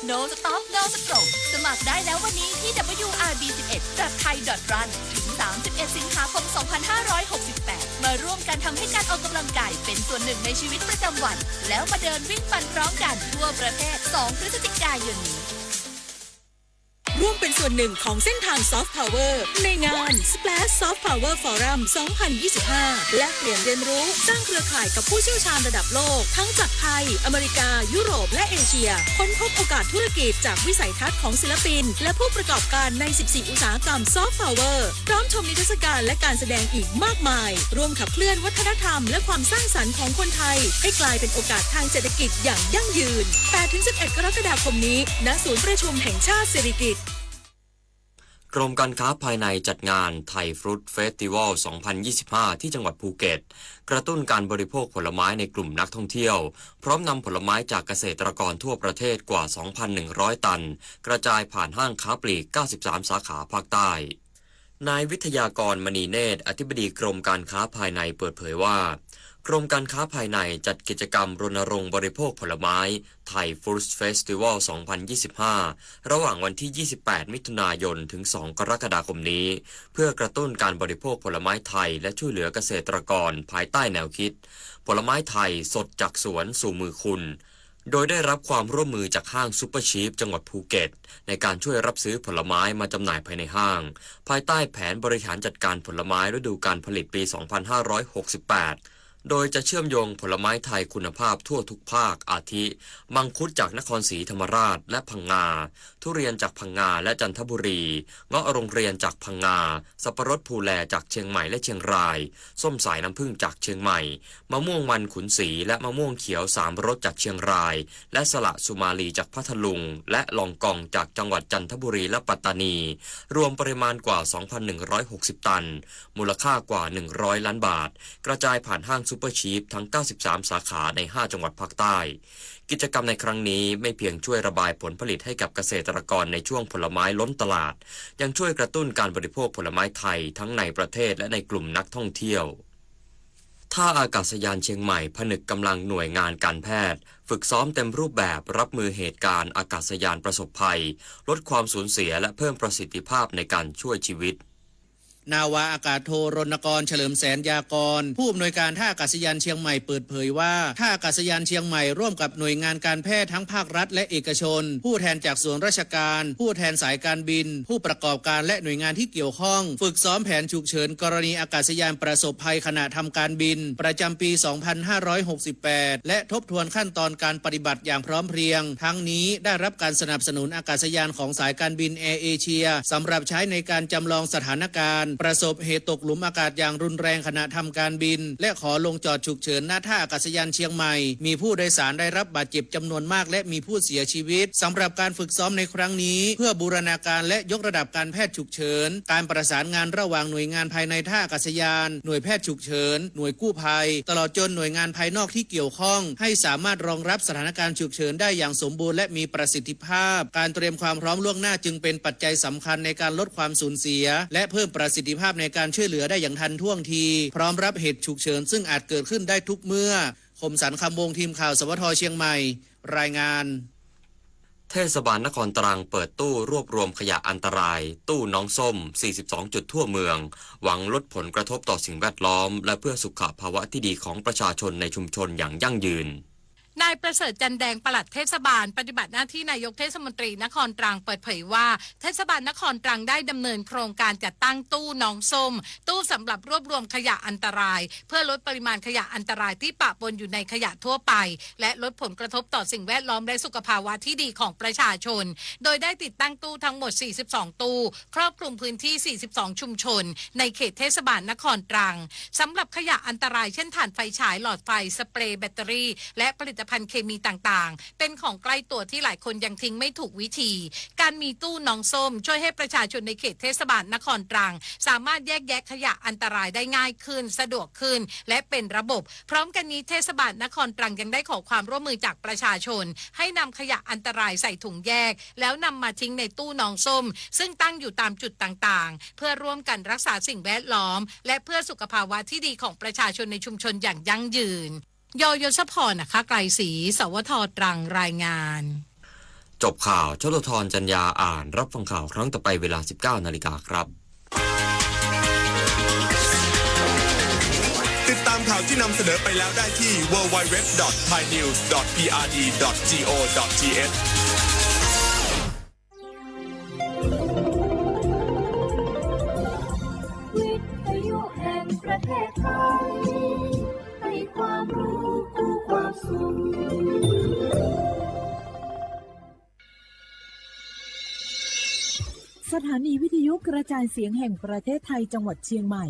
No Stop No Stroke สมัครได้แล้ววันนี้ที่ ดับเบิลยู อาร์ บี สิบเอ็ด ดอท ไทย ดอท รัน ถึง สามสิบเอ็ด สิงหาคม สองพันห้าร้อยหกสิบแปด มาร่วมกันทำให้การออกกำลังกายเป็นส่วนหนึ่งในชีวิตประจำวัน แล้วมาเดินวิ่งปั่นพร้อมกันทั่วประเทศ สอง พฤศจิกายนนี้ ร่วมเป็นส่วนหนึ่งของเส้นทาง Soft Power ในงาน Splash Soft Power Forum สองพันยี่สิบห้า แลกเปลี่ยนเรียนรู้สร้างเครือข่ายกับผู้เชี่ยวชาญระดับโลก ทั้งจากไทย อเมริกา ยุโรป และเอเชีย ค้นพบโอกาสธุรกิจจากวิสัยทัศน์ของศิลปิน และผู้ประกอบการใน สิบสี่ อุตสาหกรรม Soft Power พร้อมชมนิทรรศการและการแสดงอีกมากมาย ร่วมขับเคลื่อนวัฒนธรรมและความสร้างสรรค์ของคนไทย ให้กลายเป็นโอกาสทางเศรษฐกิจอย่างยั่งยืน แปดถึงสิบเอ็ด กรกฎาคมนี้ ณ ศูนย์ประชุมแห่งชาติสิริกิติ์ กรมการค้าภายในจัดงาน Thai Fruit Festival สองพันยี่สิบห้า ที่จังหวัดภูเก็ต กระตุ้นการบริโภคผลไม้ในกลุ่มนักท่องเที่ยว พร้อมนำผลไม้จากเกษตรกรทั่วประเทศกว่า สองพันหนึ่งร้อย ตัน กระจายผ่านห้างค้าปลีก เก้าสิบสาม สาขาภาคใต้ นายวิทยากร มณีเนตร อธิบดีกรมการค้าภายในเปิดเผยว่า กรมการค้าภายในจัดกิจกรรมรณรงค์บริโภคผลไม้ Thai Fruit Festival สองพันยี่สิบห้า ระหว่างวันที่ ยี่สิบแปด มิถุนายน ถึง สอง กรกฎาคมนี้ เพื่อกระตุ้นการบริโภคผลไม้ไทย และช่วยเหลือเกษตรกรภายใต้แนวคิด ผลไม้ไทยสดจากสวนสู่มือคุณ โดยได้รับความร่วมมือจากห้างซูเปอร์ชีฟจังหวัดภูเก็ต ในการช่วยรับซื้อผลไม้มาจำหน่ายภายในห้าง ภายใต้แผนบริหารจัดการผลไม้ฤดูการผลิตปี สองพันห้าร้อยหกสิบแปด โดยจะเชื่อมโยงผลไม้ไทยคุณภาพทั่วทุกภาค อาทิ มังคุดจากนครศรีธรรมราชและพังงา ทุเรียนจากพังงาและจันทบุรี เงาะโรงเรียนจากพังงา สับปะรดภูแลจากเชียงใหม่และเชียงราย ส้มสายน้ำผึ้งจากเชียงใหม่ มะม่วงมันขุนศรีและมะม่วงเขียวสามรสจากเชียงราย และสละสุมาลีจากพัทลุง และลองกองจากจังหวัดจันทบุรีและปัตตานี รวมปริมาณกว่า สองพันหนึ่งร้อยหกสิบ ตัน มูลค่ากว่า หนึ่งร้อย ล้านบาท กระจายผ่านห้างซูเปอร์ชีฟทั้ง เก้าสิบสาม สาขาใน ห้า จังหวัดภาคใต้ กิจกรรมในครั้งนี้ไม่เพียงช่วยระบายผลผลิตให้กับเกษตรกรในช่วงผลไม้ล้นตลาด ยังช่วยกระตุ้นการบริโภคผลไม้ไทยทั้งในประเทศและในกลุ่มนักท่องเที่ยว ท่าอากาศยานเชียงใหม่ผนึกกำลังหน่วยงานการแพทย์ ฝึกซ้อมเต็มรูปแบบรับมือเหตุการณ์อากาศยานประสบภัย ลดความสูญเสียและเพิ่มประสิทธิภาพในการช่วยชีวิต นาวาอากาศโท รณกร เฉลิมแสนยากร ผู้อำนวยการท่าอากาศยานเชียงใหม่เปิดเผยว่า ท่าอากาศยานเชียงใหม่ร่วมกับหน่วยงานการแพทย์ทั้งภาครัฐและเอกชน ผู้แทนจากส่วนราชการ ผู้แทนสายการบิน ผู้ประกอบการและหน่วยงานที่เกี่ยวข้อง ฝึกซ้อมแผนฉุกเฉินกรณีอากาศยานประสบภัยขณะทำการบิน ประจำปี สองพันห้าร้อยหกสิบแปด และทบทวนขั้นตอนการปฏิบัติอย่างพร้อมเพรียง ทั้งนี้ได้รับการสนับสนุนอากาศยานของสายการบินแอร์เอเชีย สำหรับใช้ในการจำลองสถานการณ์ ประสบเหตุตกหลุมอากาศอย่างรุนแรงขณะทำการบิน และขอลงจอดฉุกเฉินณท่าอากาศยานเชียงใหม่ มีผู้โดยสารได้รับบาดเจ็บจำนวนมาก และมีผู้เสียชีวิต สำหรับการฝึกซ้อมในครั้งนี้ เพื่อบูรณาการและยกระดับการแพทย์ เฉิน การประสานงานระหว่างหน่วยงานภายในท่าอากาศยาน หน่วยแพทย์ฉุกเฉิน หน่วยกู้ภัย ตลอดจนหน่วยงานภายนอกที่เกี่ยวข้อง ให้สามารถรองรับสถานการณ์ฉุกเฉินได้อย่างสมบูรณ์และมีประสิทธิภาพ การเตรียมความพร้อมล่วงหน้าจึงเป็นปัจจัยสำคัญในการลดความสูญเสีย และเพิ่มประสิทธิภาพในการช่วยเหลือได้อย่างทันท่วงที พร้อมรับเหตุฉุกเฉินซึ่งอาจเกิดขึ้นได้ทุกเมื่อ คมสันต์ คำวงศ์ ทีมข่าว สวท เชียงใหม่ รายงาน เทศบาลนครตรังเปิดตู้รวบรวมขยะอันตราย ตู้น้องส้ม สี่สิบสอง จุดทั่วเมือง หวังลดผลกระทบต่อสิ่งแวดล้อม และเพื่อสุขภาวะที่ดีของประชาชนในชุมชนอย่างยั่งยืน นายประเสริฐ จันแดง ปลัดเทศบาล ปฏิบัติหน้าที่นายกเทศมนตรีนครตรัง เปิดเผยว่า เทศบาลนครตรังได้ดำเนินโครงการจัดตั้งตู้น้องส้ม ตู้สำหรับรวบรวมขยะอันตราย เพื่อลดปริมาณขยะอันตรายที่ปะปนอยู่ในขยะทั่วไป และลดผลกระทบต่อสิ่งแวดล้อมและสุขภาวะที่ดีของประชาชน โดยได้ติดตั้งตู้ทั้งหมด สี่สิบสอง ตู้ ครอบคลุมพื้นที่ สี่สิบสอง ชุมชน ในเขตเทศบาลนครตรัง สำหรับขยะอันตรายเช่นถ่านไฟฉาย หลอดไฟ สเปรย์แบตเตอรี่ และผลิตภัณฑ์เคมีต่างๆ เป็นของใกล้ตัวที่หลายคนยังทิ้งไม่ถูกวิธี การมีตู้น้องส้มช่วยให้ประชาชนในเขตเทศบาลนครตรัง สามารถแยกแยะขยะอันตรายได้ง่ายขึ้น สะดวกขึ้น และเป็นระบบ พร้อมกันนี้เทศบาลนครตรังยังได้ขอความร่วมมือจากประชาชน ให้นำขยะอันตรายใส่ถุงแยก แล้วนำมาทิ้งในตู้น้องส้ม ซึ่งตั้งอยู่ตามจุดต่างๆ เพื่อร่วมกันรักษาสิ่งแวดล้อม และเพื่อสุขภาวะที่ดีของประชาชนในชุมชนอย่างยั่งยืน ยยศพร อัครไกรศรี สวท ตรัง รายงาน จบข่าว ชลธร จันยา อ่าน รับฟังข่าวครั้งต่อไปเวลา สิบเก้านาฬิกาครับ ติดตามข่าวที่นำเสนอไปแล้วได้ที่ ดับเบิลยู ดับเบิลยู ดับเบิลยู ดอท ไทยนิวส์ ดอท พีอาร์ดี ดอท จี โอ ดอท ที เอช วิทยุแห่งประเทศไทย ให้ความรู้คู่ความสุข สถานีวิทยุกระจายเสียงแห่งประเทศไทยจังหวัดเชียงใหม่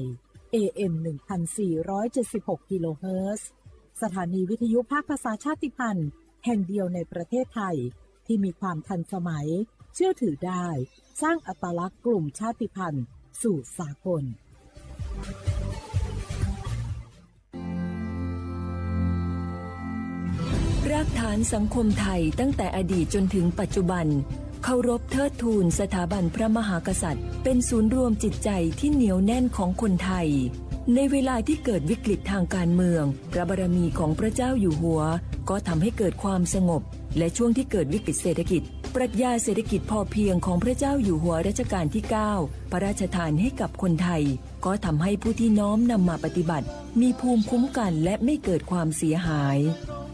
เอ เอ็ม หนึ่งพันสี่ร้อยเจ็ดสิบหก กิโลเฮิรตซ์ สถานีวิทยุภาคภาษาชาติพันธุ์แห่งเดียวในประเทศไทย ที่มีความทันสมัย เชื่อถือได้ สร้างอัตลักษณ์กลุ่มชาติพันธุ์สู่สากล รากฐานสังคมไทยตั้งแต่อดีตจนถึงปัจจุบัน เคารพเทิดทูนสถาบันพระมหากษัตริย์ เป็นศูนย์รวมจิตใจที่เหนียวแน่นของคนไทย ในเวลาที่เกิดวิกฤตทางการเมือง พระบารมีของพระเจ้าอยู่หัว ก็ทำให้เกิดความสงบ และช่วงที่เกิดวิกฤตเศรษฐกิจ ปรัชญาเศรษฐกิจพอเพียงของพระเจ้าอยู่หัวรัชกาลที่เก้า พระราชทานให้กับคนไทย ก็ทำให้ผู้ที่น้อมนำมาปฏิบัติ มีภูมิคุ้มกันและไม่เกิดความเสียหาย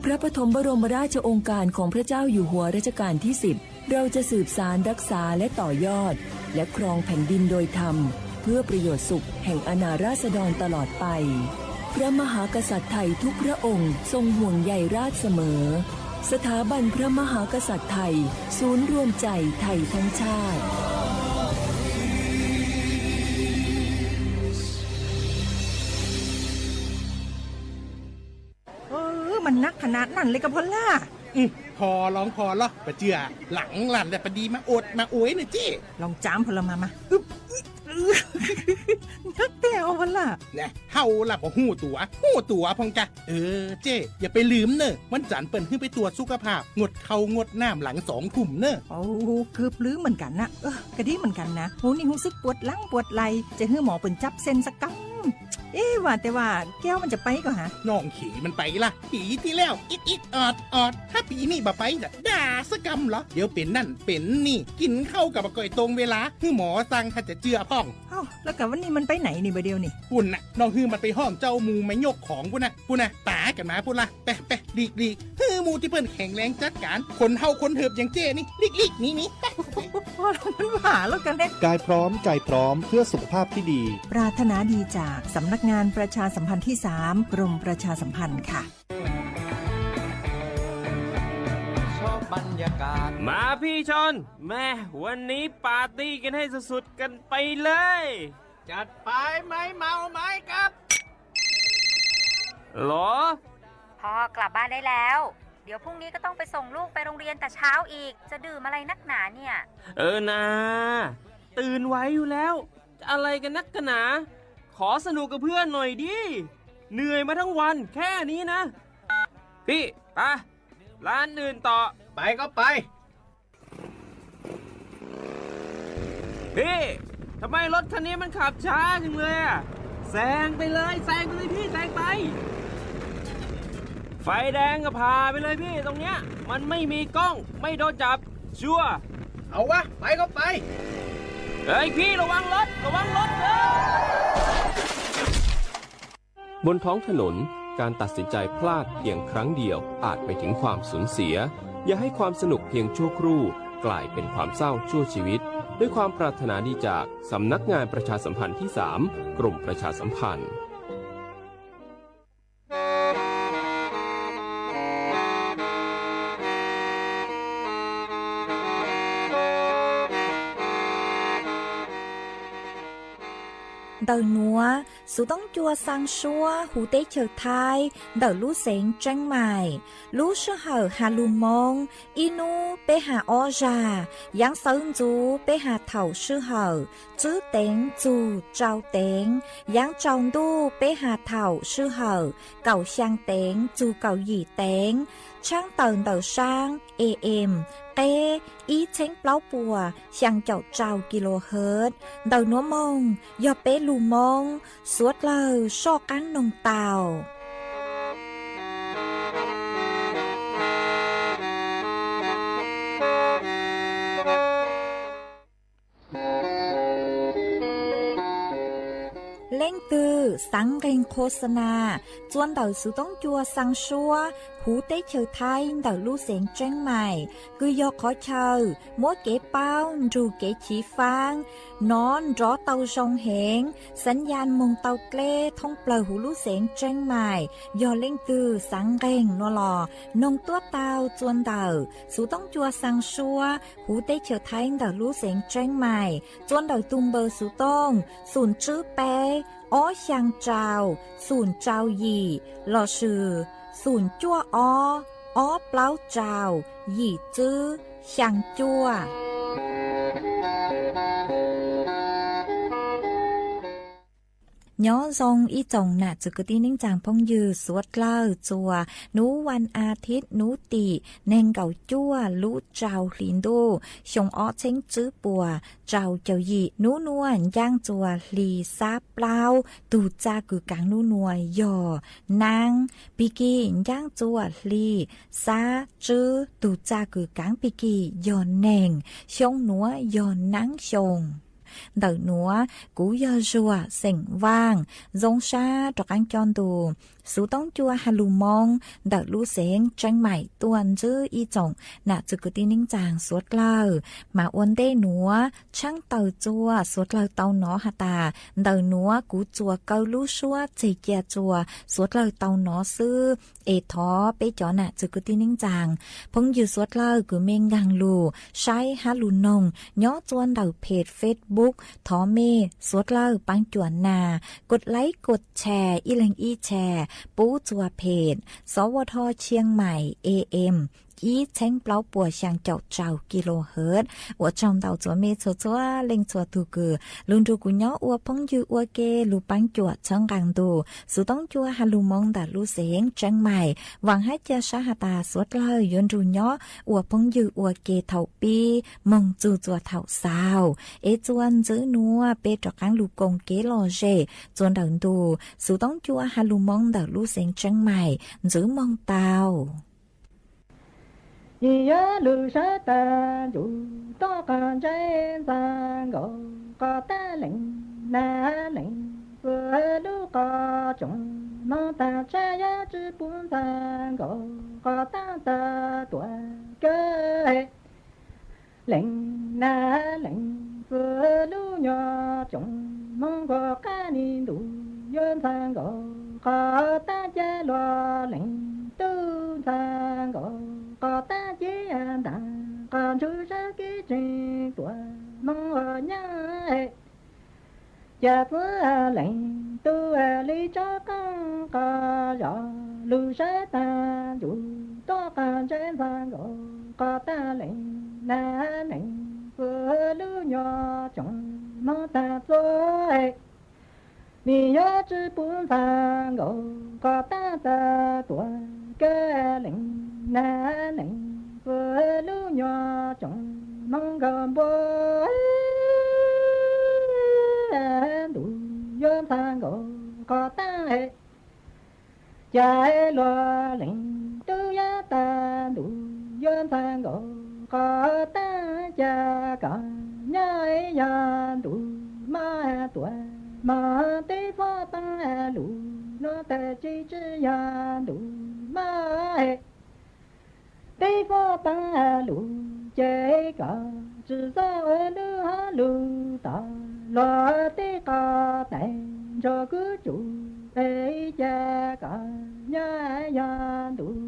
พระปฐมบรมราชโองการของพระเจ้าอยู่หัวรัชกาลที่สิบ เราจะสืบสานรักษาและต่อยอด และครองแผ่นดินโดยธรรม เพื่อประโยชน์สุขแห่งอาณาราษฎรตลอดไป พระมหากษัตริย์ไทยทุกพระองค์ทรงห่วงใยราษฎรเสมอ สถาบันพระมหากษัตริย์ไทย ศูนย์รวมใจไทยทั้งชาติ เออ มันหนักขนาดนั้นเลยกะพอลล่า อืม พอลองพอลอ บ่เจื่อ หลังลั่นแล้วปะดีมาโอดมาโอยเน่อเจ้ ลองจามพอลล่ามา มา อึ๊บ หนักแท้กะพอลล่า แน่ เฮาล่ะบ่ฮู้ตั๋ว ฮู้ตั๋วพ่องกะ เออ เจ้ อย่าไปลืมเน่อ วันจันทร์เปิ้นหื้อไปตรวจสุขภาพ งดข้าวงดน้ำหลังสองทุ่มเน่อ โอ้ เกือบลืมเหมือนกันนะ เออ กะดีเหมือนกันนะ ฮู้นี่ฮู้สึกปวดหลังปวดไหล่ จะหื้อหมอเปิ้นจับเส้นสักกำ เอ๊ะ ว่าแต่ว่าแก้วมันจะไปก่อฮะ น้องเขยมันไปละ ปีที่แล้วอิดอิดออดออด ถ้าปีนี้บ่ไปจะด่าสักกำเหรอ เดี๋ยวเป็นนั่นเป็นนี่ กินข้าวก็บ่ก่อยตรงเวลา หื้อหมอสั่งถ้าจะเจือพ่อง เอ้า แล้วกะวันนี้มันไปไหนนี่บ่าเดียวนี่ ปุ้นน่ะ น้องหื้อมันไปห้องเจ้าหมู่มายกของปุ้นน่ะ ปุ้นน่ะ ต๋ากันมาปุ้นละ ไปไปหลีกหลีก หื้อหมู่ตี้เปิ้นแข็งแรงจัดการ คนเฒ่าคนเถิบอย่างเจ้นี่ หลีกหลีกหนีหนี พอลล่ามันว่าแล้วกันเนี่ย กายพร้อมใจพร้อมเพื่อสุขภาพที่ดี ปรารถนาดีจากสำนักงานประชาสัมพันธ์ที่สาม กรมประชาสัมพันธ์ค่ะ ชอบบรรยากาศ มาพี่ชอน แม่ วันนี้ปาร์ตี้กันให้สุดๆกันไปเลย จัดไป ไม้เมาไม้ครับ หรอ พ่อกลับบ้านได้แล้ว เดี๋ยวพรุ่งนี้ก็ต้องไปส่งลูกไปโรงเรียนแต่เช้าอีก จะดื่มอะไรนักหนาเนี่ย เออนา ตื่นไหวอยู่แล้ว จะอะไรกันนักกันหนา ขอสนุกกับเพื่อนหน่อยดิ เหนื่อยมาทั้งวันแค่นี้นะ พี่ ไป ร้านอื่นต่อ ไปก็ไป พี่ ทำไมรถคันนี้มันขับช้าจังเลยอะ แซงไปเลย แซงไปเลยพี่ แซงไป ไฟแดงก็ผ่าไปเลยพี่ ตรงเนี้ย มันไม่มีกล้อง ไม่โดนจับ ชัวร์ เอาวะ ไปก็ไป เฮ้ยพี่ ระวังรถ ระวังรถเด้อ บนท้องถนน การตัดสินใจพลาดเพียงครั้งเดียวอาจไปถึงความสูญเสีย อย่าให้ความสนุกเพียงชั่วครู่กลายเป็นความเศร้าชั่วชีวิต ด้วยความปรารถนาดีจากสำนักงานประชาสัมพันธ์ที่สาม กรมประชาสัมพันธ์ Ntawm nuav, xuv toob cua xaa suab huv teb chaws Thaib ntawm lub xeev Tseeb Maim. Lub sij hawm has lug Moob, ib nub peb has ob zag, yaav xawv ntxuv peb has thaum sij hawm tswb teev txug tsau teev, yaav tsau ntuj peb has thaum sij hawm kaum xyaa teev txug kaum yim teev, tshaab tawm ntawm saab A M qeb ib txheeb plaub puas xyaa caum rau kilohertz. Ntawm nuav moog yog peb lug Moob, suav dlawg soj qaab noog tau. Leej twg xaav nqeeg khos xa nas txua ntawm xuv toob cua xaa suab huv teb chaws Thaib ntawm lub xeev Tseeb Maim, kws yog qhov chaw muab kev paub nrug kev chiv faab nov nrov tau zoo heev, xaav yaj moog tau dleb thoob plawg huv lub xeev Tseeb Maim. Yog leej twg xaav nqeeg nuav los noog tuab tau txua ntawm xuv toob cua xaa suab huv teb chaws Thaib ntawm lub xeev Tseeb Maim txua ntawm tug npawb xuv tooj xum tswb peb ob xyaa rau xum rau yim lossis xum cuaj ob ob plaub rau yim tswb xyaa cuaj. Nyob zoo ib tsoom nam txwv kwv tij neej tsaa phooj ywg suav dlawg txua nub vas as thiv nub tim neeg nkaum cuaj lub rau hli ntuj xyoo ob txheeb tswb puas rau caum yim. Nub nuav ncaaj txua hli xab plaub, tug txaj kws kaav nub nuav yog naab, pig kig ncaaj txua hli xab tswb, tug txaj kws kaav pig kig yog neeg, xyoo nuav yog naab xyoo. Ntawm nuav kuv yog Zuag xeem Vaaj, zoo sab rov qaab coj ntu xuv toob cua has lug Moob ntawm lub xeev Tseeb Maim tuaj ntsib ib tsoom nam txwv kwv tij neej tsaa suav dlawg. Mas ua ntej nuav tshaab tawm txua suav dlawg tau nov has tas ntawm nuav kuv txuas kaw lub suab txeg cia txua suav dlawg tau nov xwb. Es thov peb cov nam txwv kwv tij neej tsaa phooj ywg suav dlawg kws mej nkaag lug saib hab lug noog nyob txua ntawm phem Facebook, thov mej suav dlawg paab cuam nas kos laib kos tshas ib leeg ib tshas pub txua phem Xov Ua Dho Tshiab Maim A M ib txheeb plaub puas xyaa caum rau kilohertz. Ua tsaug ntau txua mej txhua txhua leej txhua tug kws lug nrug kuv nyob ua phooj ywg ua ke lug paab cuam txhawb nqaa ntu xuv toob cua has lug Moob ntawm lub xeev Tseeb Maim. Vaam hab ca sab has tas suav dlawg yuav nrug nyob ua phooj ywg ua ke thaum pib moog txug txua thaum xaus. Es txua ntxiv nuav peb rov qaab lug koom kev lom zem txua ntawm ntu xuv toob cua has lug Moob ntawm lub xeev Tseeb Maim ntxiv moog tau. Yog lug sab tas ntsug tuaj qhov ntsej ntxaa nkaus qhov taab lees na lees txug lub qhov tsoom moog taag tshaj yog tsw puv ntxaa nkaus qhov taab tas tuam kawg. Lees na lees txug lub nyuag tsoom moog nkaus qab ni ntuj yuav ntxaa nkaus qhov taab ca luag lees tub ntxaa nkaus qhov taab ceb ntaag qhov ntsug sab kev tseem tuam moog ua nyaab. Ca txwv lees tub li tsob qaab qhov zog lug sab tas ntsug tuaj qhov ntsej ntxaa nkaus qhov taab lees na lees txug lub nyuag tsoom moog taag txua. Nim yog tsw puv ntxaa nkaus qhov taab tas tuam kawg. Lees na lees txug lub nyuag tsoom moog nkaus npua ntuj yuav ntxaa nkaus qhov taab. Ca luag lees tub yog tas ntuj yuav ntxaa nkaus qhov taab. Ca koj nyob yog ntuj maj tuam mog, teb faj paab lug nuav tas tsis tsi yog ntuj maj. Teb faj paab lug ces koj tsi xaav ua lub hab lug tod, luag teb qhov tais nrug kuv tsum. Es ca koj nyob yog ntuj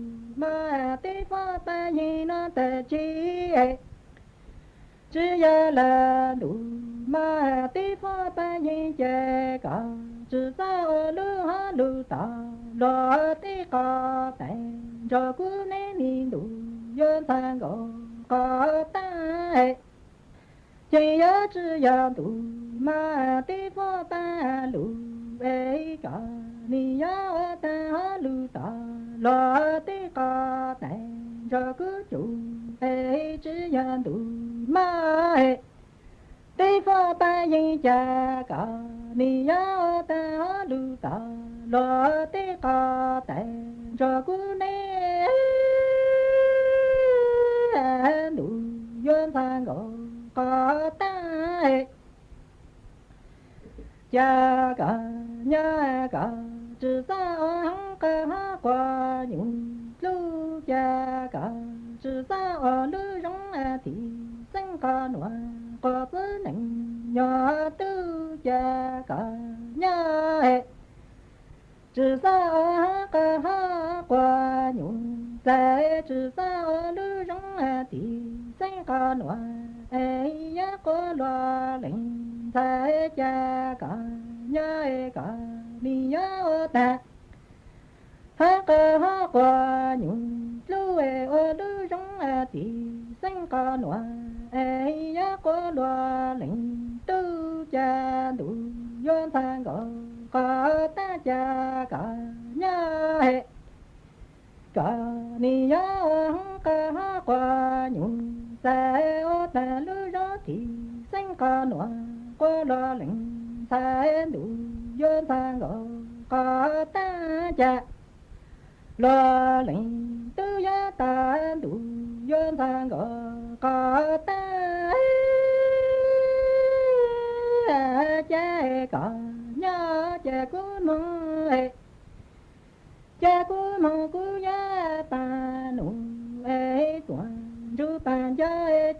maj, teb faj paab yeej nuav tas tsis tsi yog lawm ntuj maj, teb faj paab yeej ces koj tsi xaav ua lub hab lug tod, luag teb qhov tais nrug kuv neb ni ntuj yuav ntxaa nkaus qhov taab. Ces yog tsi yog ntuj maj, teb faj paab lug es koj nim yog ua taag hab lug tod, luag teb qhov tais nrug kuv tsum. Es tsi yog ntuj maj, teb faj paab yeej ca koj nim yog ua taag hab lug tod, luag teb qhov tais nrug kuv neb ntuj yuav ntxaa nkaus qhov taab. Cas koj nyob koj tsis xav ua hoob qab hoob quas nyuj dlub, cas koj tsis xav ua lub zoov thim xeeb qhov nuav quas txwv neej nyob tub, cas koj nyob tsis xav ua hoob qab hoob quas nyuj txaij, tsis xav ua lub zoov thim xeeb qhov nuav es yog quas luag leej ntxhais, cas koj nyob koj nim yog ua tag hoob qab hoob quas nyuj dlub, ua lub zoov thim xeeb qhov nuav es yog quas luag leej tub, cas ntuj yuav ntxhab nkaus qhov taab, cas koj nyob koj nim yog ua hoob qab hoob quas nyuj txaij, ua tag lub zoov thim xeeb qhov nuav quas luag leej ntxhais, ntuj yuav ntxhab nkaus qhov taab, cas luag leej tub yog tas ntuj yuav ntxhab nkaus qhov taab, cas koj nyob ces kuv moog, ces kuv moog kuv yog paag num es tuam ntsuj paag nco,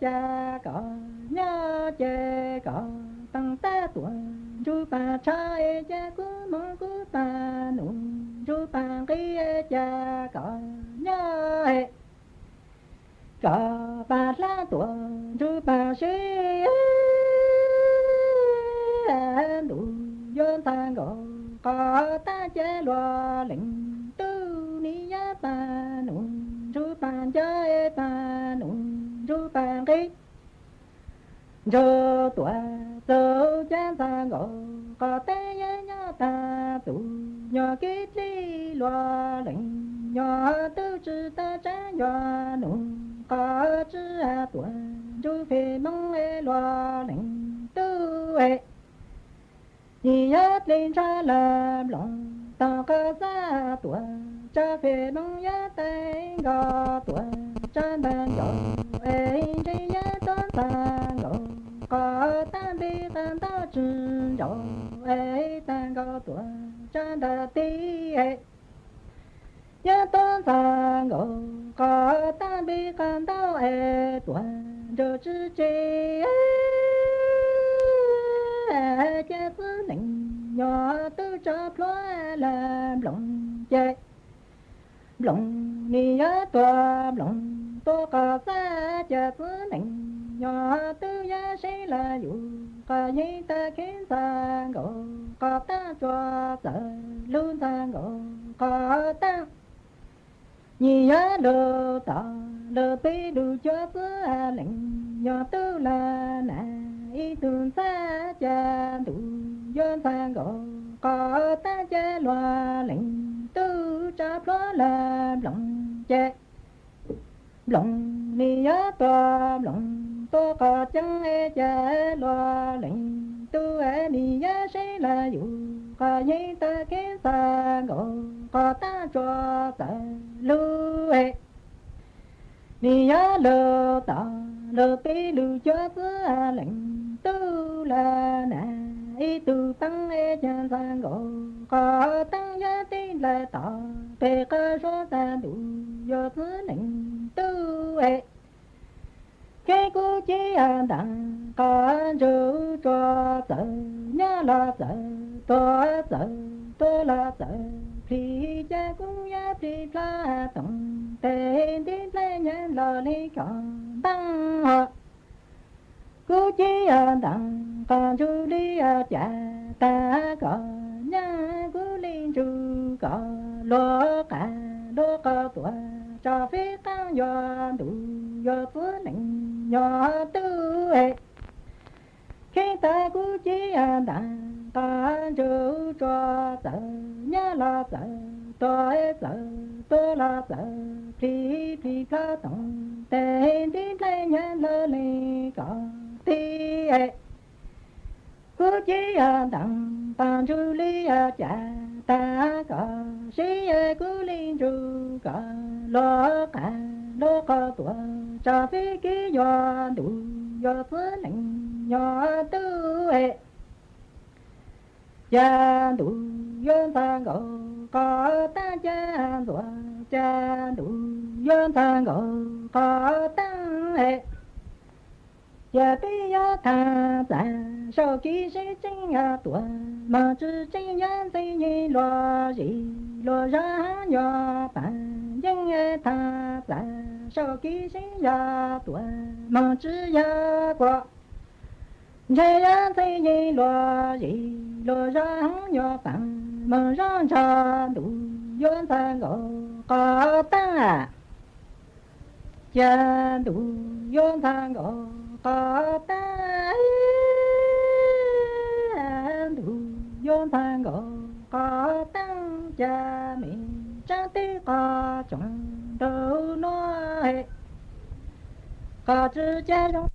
cas koj nyob ces koj paag tab tuam ntsuj paag tshav, ces kuv moog kuv paag num ntsuj paag nqi, cas koj nyob koj paag hlab tuam ntsuj paag sib, ntuj yuav ntxhab nkaus qhov taab, ces luag leej tub nim yog paag num ntsuj paag nco, paag num ntsuj paag nqi, ntsuj tuam txug, cas ntxhab nkaus qhov taab, yog nyob taag txug nyuag kev dleb, luag leej nyob tub tsis tau tsaab, yog num qhov tswb tuam ntsuj fem moog, luag leej tub nim yog dlej ntshav lawm nploos taag, qhov xab tuam tsab fem moog, yog taag nkaus tuam tsab ntawm nkaus es ntshe yog tuam ntxhab nkaus qhov taab, npe qab ntaub tsis ntsaus es taag nkaus tuam tsab ntawm teb, yog tuam ntxhab nkaus qhov taab, npe qab ntaub es tuam ntsaus tsis tseg, ces txwv neej nyob tub tsab plhuav lawm nploos ces nploos nim yog tuam nploos tuam qhov xab, ces txwv neej nyob tub yog seb lawm yug qhov yeeb tag, kheev ntxhab nkaus qhov taab, tsuas txawm lug ntxhab nkaus qhov taab. Nim yog lug tom lug peb lug cuab, txwv leej nyob tub lawm na ib tug ntxhab, ces ntuj yuav ntxhab nkaus qhov taab, ces luag leej tub tsab plhuav lawm nploos ces nploos nim yog tuam nploos tuam qhov ceeb, ces luag leej tub nim yog seb lawm yug qhov yeeb tag, kheev ntxhab nkaus qhov taab, tsuas txawm lug nim yog lug tom lug peb lug cuab, txwv leej tub lawm na ib tug paab, ces ntxhab nkaus qhov taab, yog teb nplawg tom peg qab suab, tas ntuj yuav txwv leej tub kheev kub cib ntaag qhov ntsug, tsuas txawm nyob los txawm tuag, txawm tuag los txawm plig, ces kuv yog plig plab toom tes, nti nplej nyeem los li kom npaab os. Kub cib ntaag qhov ntsug li cas, tas koj nyob kuv li ntsug koj, luag qab luag qhov tuam tso fib qaab, yog ntuj yuav txwv neej nyob tub kheev tas kub cib ntaag qhov ntsug, tsuas txawm nyob los txawm tuag, txawm tuag los txawm plig, plig plab toom tes, nti nplej nyeem los li kom tib. Kub cib ntaag qhov ntsug li cas, tas koj seb kuv li ntsug koj, luag qab luag qhov tuam tso fib kib, yog ntuj yuav txwv neej nyob tub Cas ntuj yuav ntxhov nkaus qhov taab, cas ntxuav, cas ntuj yuav ntxhov nkaus qhov taab. Ces peb yuav tham plam saum kev sib tseeb yog tuam moog tsi tseeb, yuav ntxwg yeej luag zis luag zog nyuag paam yeej tham plam saum kev sib yog tuam moog tsi yog kuam. Ntshe yuav ntxwg yeej luag zis luag zog nyuag paam moog zog ntsho ntuj yuav ntxhov nkaus qhov taab. Cas ntuj yuav ntxhov nkaus qhov taab, ntuj yuav ntxhov nkaus qhov taab, cas me tsaab teb qhov tsoom nraug nuav, qhov tsi ca zoo.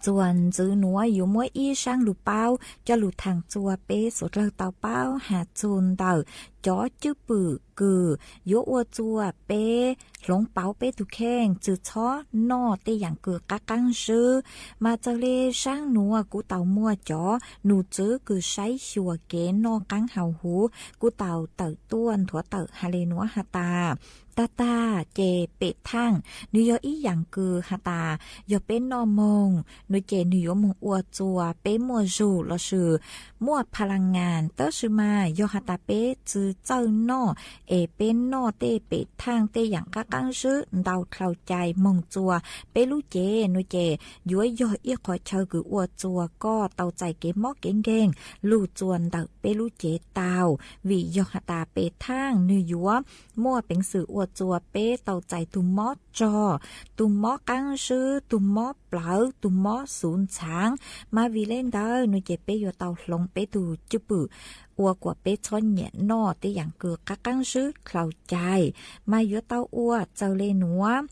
Txuas ntxiv nuav yuav muab ib zaab lug paub coj lug thaam txua peb suav dlawg tau paub has txug ntawm cov cwj pwm kws yuav ua txua peb hloov pauv peb tug kheej tsi txhob noj tej yaam kws qaab qaab zwb. Mas txawg le zaab nuav kuv tau muaj cov num tswv kws saib xyuas kev noj qaab haus huv kuj tau tawm tuaj nthuav tawm has le nuav has tas, tag tag ces pem thaaj nwg yog ib yaam kws has tas yog peb noj moog nua ces nwg yuav moog ua txua peb muaj zug lossis muaj pha la ngas, tab sis mas yog has tas peb tsi txawj noj es peb noj tej pem thaaj tej yaam qaab qaab zwb ntau dlhau cai moog txua peb lub cev nua ces yuav yog ib qhov chaw kws ua txua koj tau txais kev mob kev nkeeg lug txua ntawm peb lub cev tau, vim yog has tas pem thaaj nwg yuav muaj peev xwm ua txua peb tau txais tug mob rog, tug mob qaab zwb, tug mob plawv, tug mob xuv ntxhaav. Mas vim le ntawd nua ces peb yuav tau hloov peb tug cwj pwm ua kuas peb txhob nyiam noj tej yaam kws qaab qaab zwb dlhau cai. Mas yuav tau ua txawg le nuav,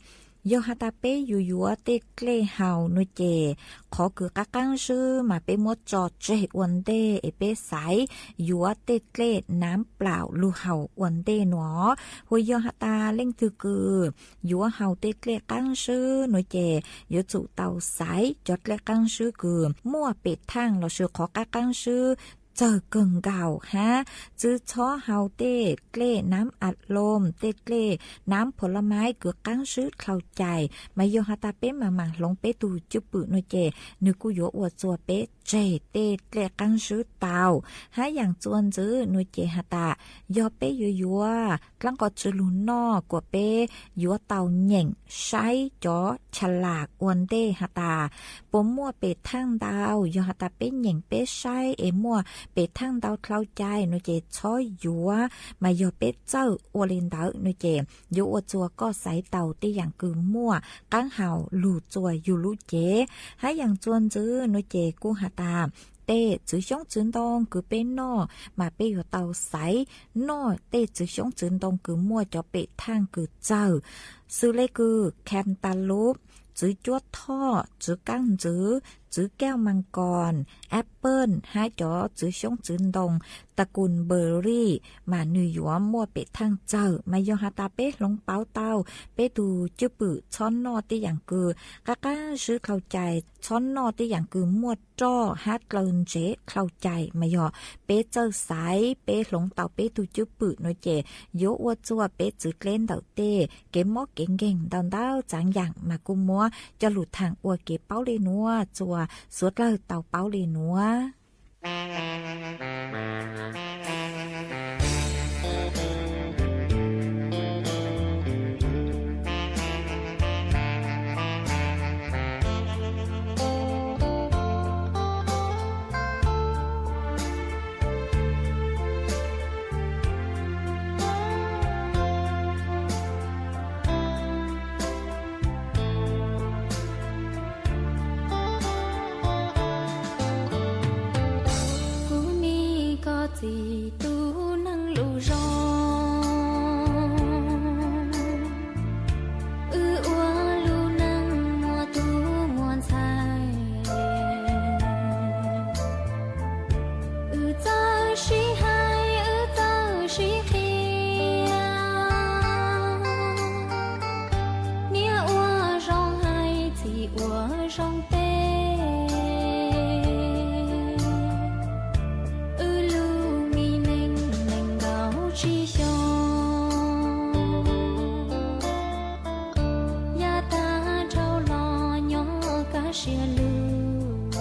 yog has tas peb yuav yuav tej dlej haus nua ces qhov kws qaab qaab zwb mas peb muab tso tseg ua ntej es peb xaiv yuav tej dlej naav plaum lug haus ua ntej nuav. Hu yog has tas leej twg kws yuav haus tej dlej qaab zwb nua ces yuav tsum tau xaiv cov dlej qaab zwb kws muaj pem thaaj lossis qhov qaab qaab zwb txawg kawg nkaus hab tsi txhob haus tej dlej naav a loom, tej dlej naav pha la maiv kws qaab zwb dlhau cai. Mas yog has tas peb maam maam hloov peb tug cwj pwm nua ces nwg kuj yuav ua txua peb tseg tej dlej qaab zwb tau. Hab yaam txuas ntxiv nua ces has tas yog peb yuav yuav dlaab qhov tswv lug noj kuas peb yuav tau nyeem saib cov cha las ua ntej has tas puas muaj pem thaaj ntau. Yog has tas peb nyeem peb saib es muaj pem thaaj ntau dlhau cai nua ces txhob yuav, mas yog peb txawj ua le ntawd nua ces yuav ua txua koj xaiv tau tej yaam kws muaj qaab haus lug txua yug lub cev. Hab yaam txuas ntxiv nua ces kuj has tas tej txwv xyoob txwv ntoo kws peb noj mas peb yuav tau xaiv noj tej txwv xyoob txwv ntoo kws muaj cov pem thaaj kws txawg, xws le kws cantaloupe, txwv cuab thoj, txwv kaab ntxwv, txwv keuj mas koos, apple hab cov txwv xyoob txwv ntoo ta kus berry mas nwg yuav muaj pem thaaj txawg. Mas yog has tas peb hloov pauv tau peb tug cwj pwm txhob noj tej yaam kws qaab qaab zwb dlhau cai, txhob noj tej yaam kws muaj roj hab dlaw ntsev dlhau cai, mas yog peb txawj xaiv peb hloov tau peb tug cwj pwm nua ces yuav ua txua peb txwv dleb ntawm tej kev mob kev nkeeg ntau ntau txaav yaam mas kuj muab coj lug thaam ua kev paub le nuav txua suav dlawg tau paub le nuav. Kuv me koj txiv siab lug.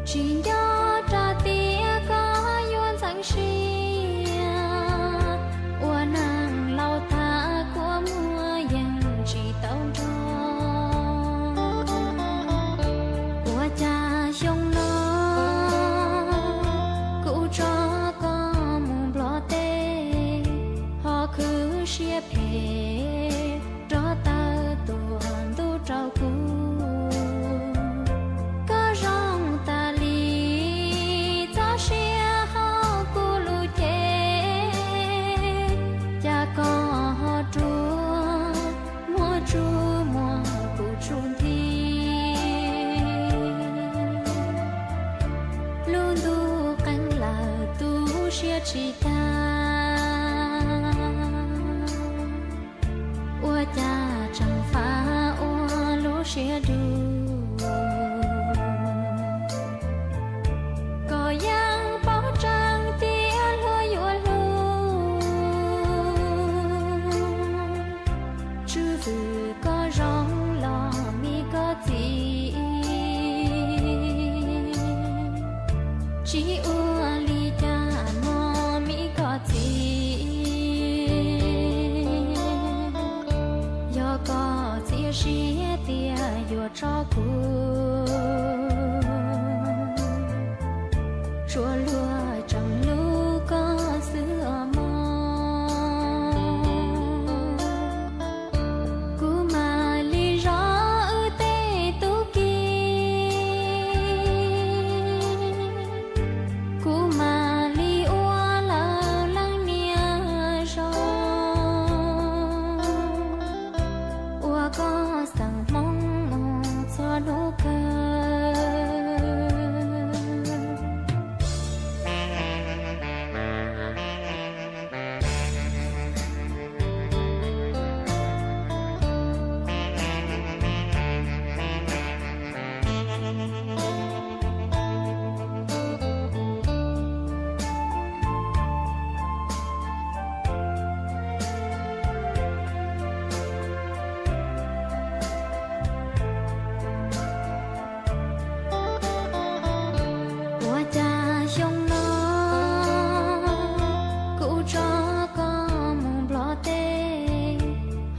Tsis nco rau tias koj yuav ntxeev siab, ua neeg laus tham kua muag yeej tsis tau nrog. Ua cas xyoo no kuv tso koj mus Nplog teb, ho khwv siab phem rov tawm tuaj ntuj rau kuv. Koj zoo tas li txoj sia hauv kuv lub cev, cas koj ho rua muag tsuj muag kuv tsuj nthi. Lub ntuj qeeb lawm tu siab tsis tag, ua cas tseem fav ua lub siab dub. Koj yeej paub tseeb tias luag yuav hlub, tswv fwm koj zoo los mi koj txiv, tsis ua li cas no mi koj txiv. Yog koj txiav siab tias yuav tso kuv, tsuas luag tseem hlub koj xwb os mog. Kuv mam li zov wb tej tub ki, kuv mam li ua lawv leej niam zoo, ua koj xeem Hmoob mus txhua hnub kawg. Ua cas xyoo no kuv tso koj mus Nplog teb,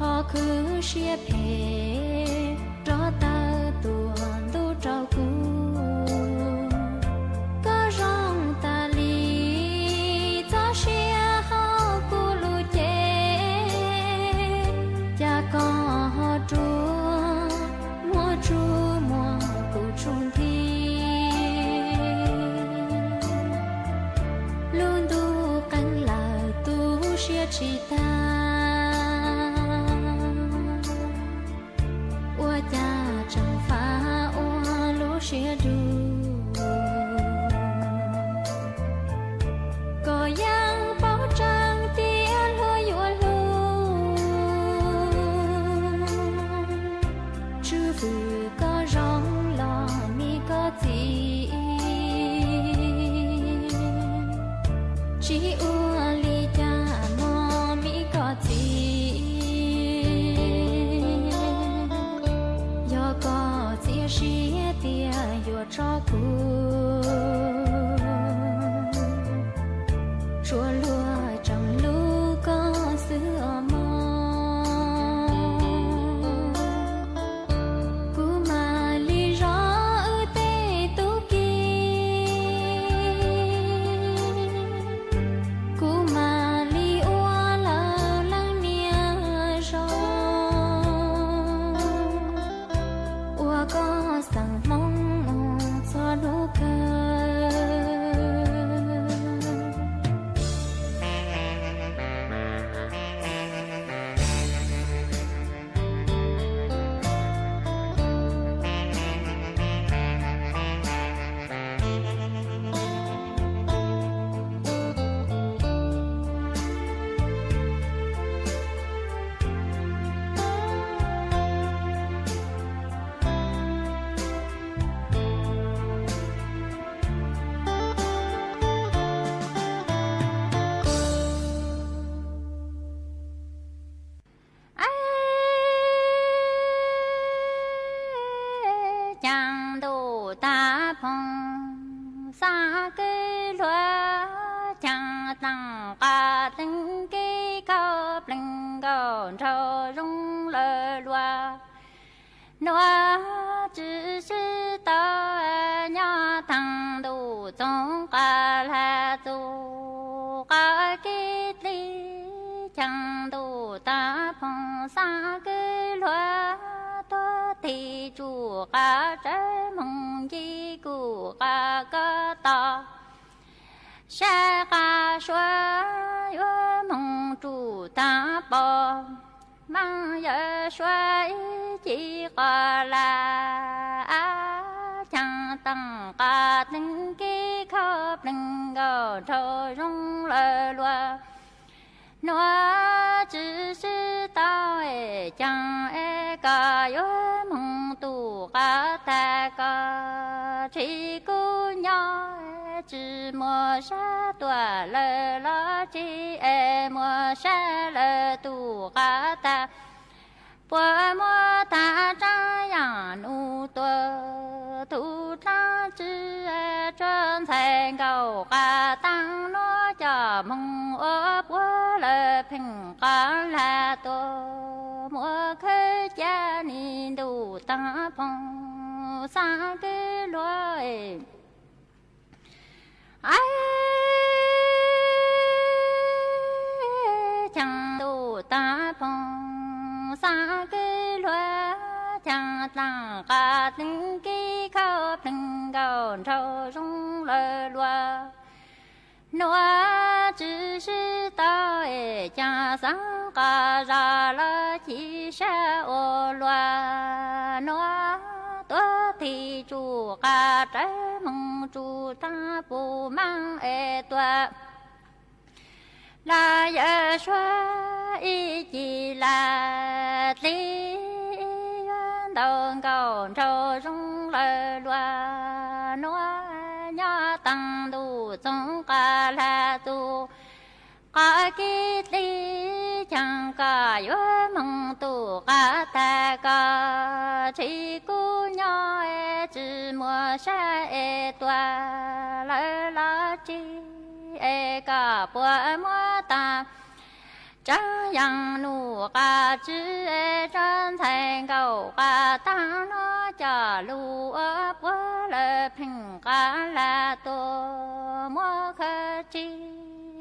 ho khwv siab phem rov tawm tuaj ntuj rau kuv. Koj zoo tas li txoj sia hauv kuv lub cev, cas koj ho rua muag tsuj muag kuv tsuj nthi. Lub ntuj qeeb lawm tu siab tsis tag, ua cas tseem fav ua lub siab dub. Koj yeej paub tseeb tias luag yuav hlub, tswv fwm koj zoo los mi koj txiv, tsis ua li cas no mi koj txiv. Yog koj txiav siab tias yuav tso kuv, tsuas luag tseem hlub koj xwb os mog. Kuv mam li zov wb tej tub ki, kuv mam li ua lawv leej niam zoo, ua koj xeem Hmoob mus txhua hnub Nuav tsi sib tau, nyob taag ntuj txoov qab hla txug qab kib dlig, caag ntuj taag phoov xaav kwv luag, tuag tig tsuj qab tsawv moog nci kuj qab koj tog. Sab qab suav yuav moog tsuj taag pom, maam yawm suav ib ci qos laj, caag taag qab teeb kib khau pleeg nkaus nraug zoo lawm luag. Nuav tsi sib tau, caag es koj yuav moog tug qab tag, koj tsi kuj nyob, tsi muaj sab tuaj lawm los tsi, es muaj sab lawm tug qab tag. Puab muab taag tsaab yaam nub tuaj, tug dlaab tsi tsuag ntxhais nkaus qab taag, nuav coj moog ua puab lawm pheej qab hla tuaj, muab khawb ca nim ntuj taag phoov xaav kwv luag. Caag ntuj taag phoov xaav kwv luag, caag taag qab teeb kib khau pleeg nkaus nraug zoo lawm luag. Nuav tsi sib tau, caag xaav qab zag los ci sab ua luag. Nuav tuag tig tsuj qab rawv moog tsuj taag pum maam es tuaj, lawm yawm suav ib ci laj dlig, yuav ntau nkaus nraug zoo lawm luag. Nuav nyob taag ntuj txoov qab hla txug qab kib dlig, caag koj yuav moog tug qab tag, koj tsi kuj nyob, tsi muaj sab es tuaj lawm los tsi, es koj puab muab taag tsaab yaam nub qab tsi, tsuag ntxhais nkaus qab taag, nuav coj lug ua puab lawm pheej qab hla tuaj, muab khawb tsi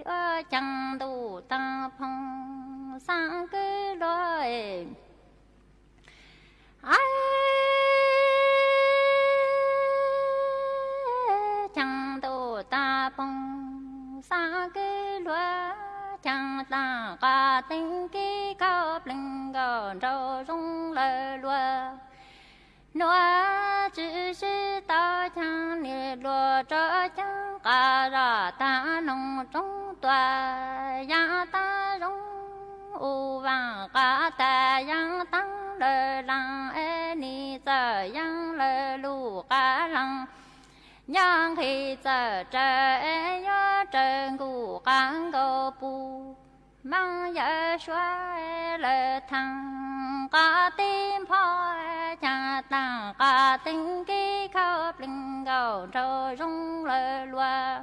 ua caag ntuj taag phoov xaav kwv luag. Caag ntuj taag phoov xaav kwv luag, caag taag qab teeb kib khau pleeg nkaus nraug zoo lawm luag. Nuav tsi sib tau, caag nim luag rov caag qab zag taag noog roob tuaj, yaam taag zoo u vaaj qab tag, yaam taag lawm laag es nim txawm yaam lawm lug qab laag, nyob nqis txawm raws es yuav raws nkuj qab nkaus pum, maam yawm suav lawm thaag qab tib npho, caag taag qab teeb kib khau pleeg nkaus nraug zoo lawm luag.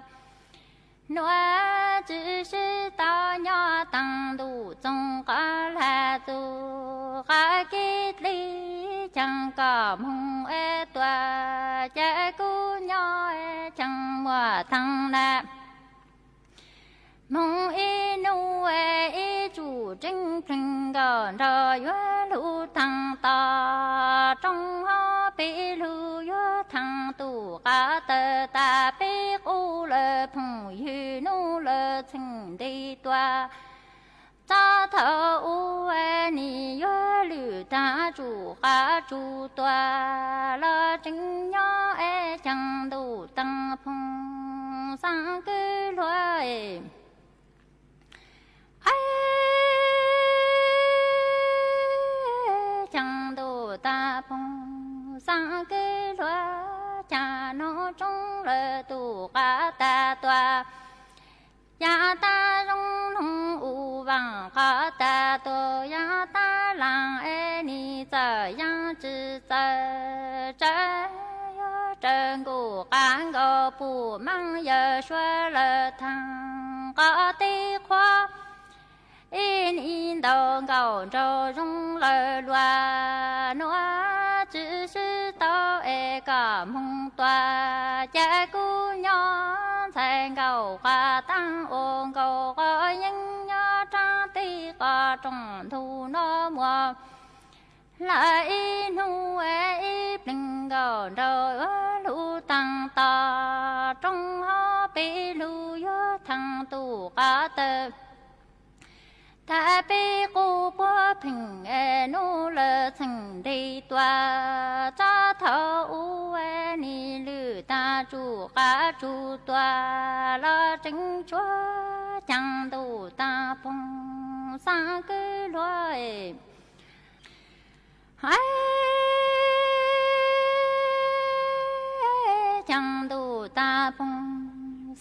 Nuav tsi sib tau, nyob taag ntuj txoov qab hla txug qab kib dlig, caag koj moog es tuaj, caag kuj nyob, caag muaj taag nab. Moog ib nub ib tsuj tseeb pleeg nkaus nraug yuav lug taag tog, roob hov peb lug yuav taag tug qab tawg tag, peb qub lawm phooj ywg nub lawm txheej nti tuaj. Txog thaum u nim yuav lwm taag tsuj qab tsuj tuaj, los tseem nyob es caag ntuj taag phoov xaav kwv luag. Caag ntuj taag phoov xaav kwv luag, caag noog roob lawm tug qab tag tuaj, yaam taag zoo noog u vaaj qab tag tuaj, yaam taag laag es nim txawm yaam tsi txawm, tsaws yuav raws nkuj qab nkaus pum, maam yawm suav lawm thaag qab tib qhuav, ib nim ntau nkaus nraug zoo lawm luag. Nuav tsis sib tau es kom moog tua, ces kuv nyob ntxhais nkaus qhov taab ua nkaus qhov yeeb nyob rau tej qhov rooj ntug no muaj lawm ib hnub ib plig nkaus nraug yuav lug taag tom roob hov peb lug yuav thaam ntuj qhov tawm. Tag peb qub puab pheej nub lawv txheej nti tua, txog thaum ub nim lwj taag tsuj qav tsuj tua, los tseem tshuav caag ntuj taag poog xaam kwv luag. Caag ntuj taag poog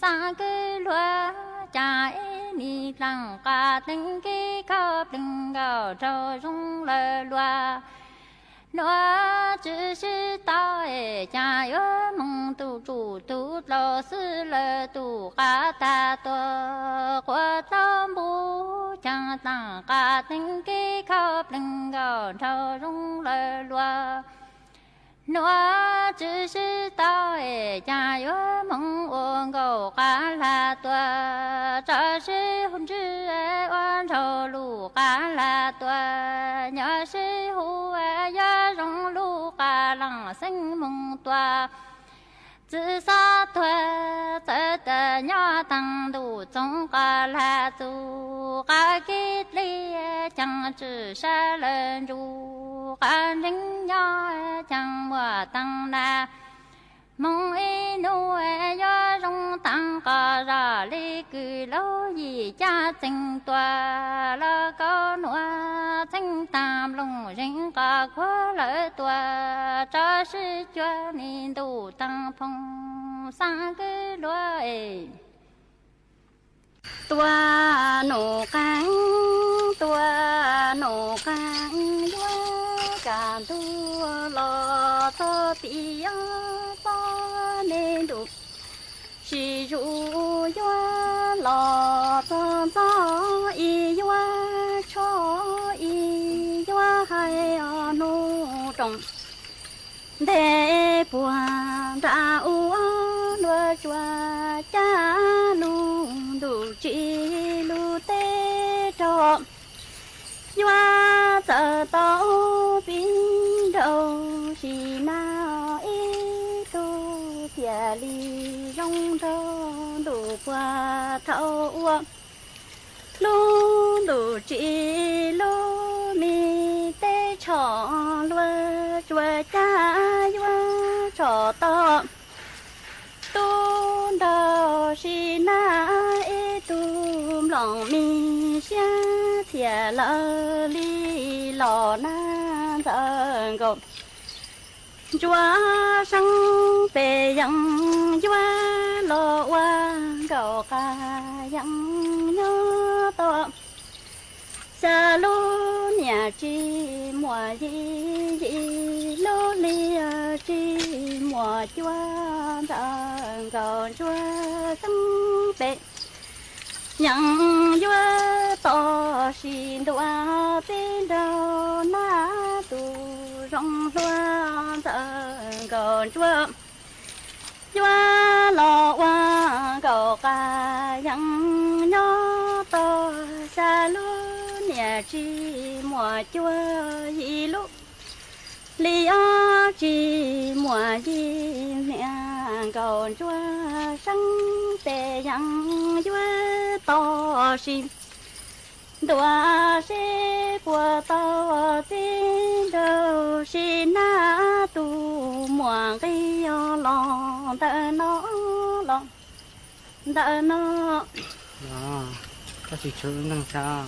xaam kwv luag, caag ib nim dlaag qas teeb kev khau plig nkaus nraug zoo lawm luag. Nuav tsis sib tau es caag yuav moog tug tsuj tug dlauv xwb lawm tug qav taag tuag quas dlauv npub, caag dlaag qas teeb kev khau plig nkaus nraug zoo lawm luag. Nuav tsis sib tau es caag yuav moog ua nkaus qav lag tuag, tso sib hu ntswj ua nraug lug qav lag tuag, nyob sib hu yuav zoo lug qas laam xeeb moog tua. Txwv xab tuag txawv tas nyob taag ntuj txoov qas lag txug, qas kev dleb caag tsi sab lawm ntsuj, qas ntseeb nyob caag muaj taag nag. Moog ib nub yuav zoo taag qos zog li kws laug yim caj txeeg tua, los kaus nuav txheeb taag nplooj zeeg qos khuav lawm tua, tso sib cuag nim ntuj taag poog xaam kwv luag es. Tua num qeeb, tua num qeeb yuav kaj ntug los txog tim txoj me ntuj sis zuj, yuav los txog ntxov ib yuav tsho ib yuav hais os nub rooj ntev puag nram ua luag tsuas cab lug ntuj tsim lug teb rog. Yuav txawm tau pib nraug sim nag ib tug thiaj li zoo nraug ntuj puag thaum ua lub ntuj tsim lub me teb tsho luag tsuas cab yuav tso tau tub nraug sim nag ib tug nplooj me siab txhiaj lawv li los nag ntxawm nkaus ntsuab seeb pes yees yuav los ua nkaus qas yees nyob tau xya lub niam tsis muaj yim, yim lub hli tsis muaj cuab ntxawm nkaus ntsuab seeb pes yees yuav tos sis ntua teb nraug nag tus zoo hluas ntxawm nkaus ntsuab yuav los ua nkaus qas yees nyob tau xya lub niam tsis muaj cuab yim lub hli ob tsis muaj yim niam nkaus ntsuab seeb pes yees yuav tos sis ntua seb puas tau txiv nraug sim nag tus muaj nqis los ntawm no los ntawm no. Tab sis tshuav lub neej xwb.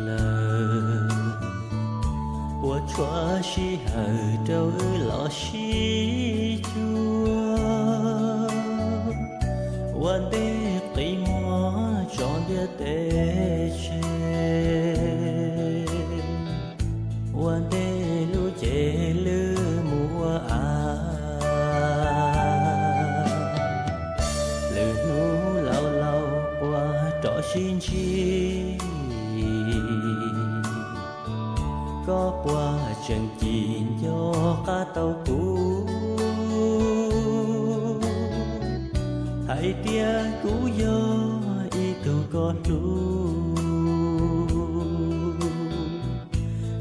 lawm, puas tshuav sij hawm rau wb los sib cuag, ua ntej qi muag tso ntiaj teb tseg, ua ntej lub cev lwj mus ua av. Lwm hnub laus laus quaj rov sib ntsib, koj puas tseem cim nco qab tau kuv, hais tias kuv yog ib tug koj hlub,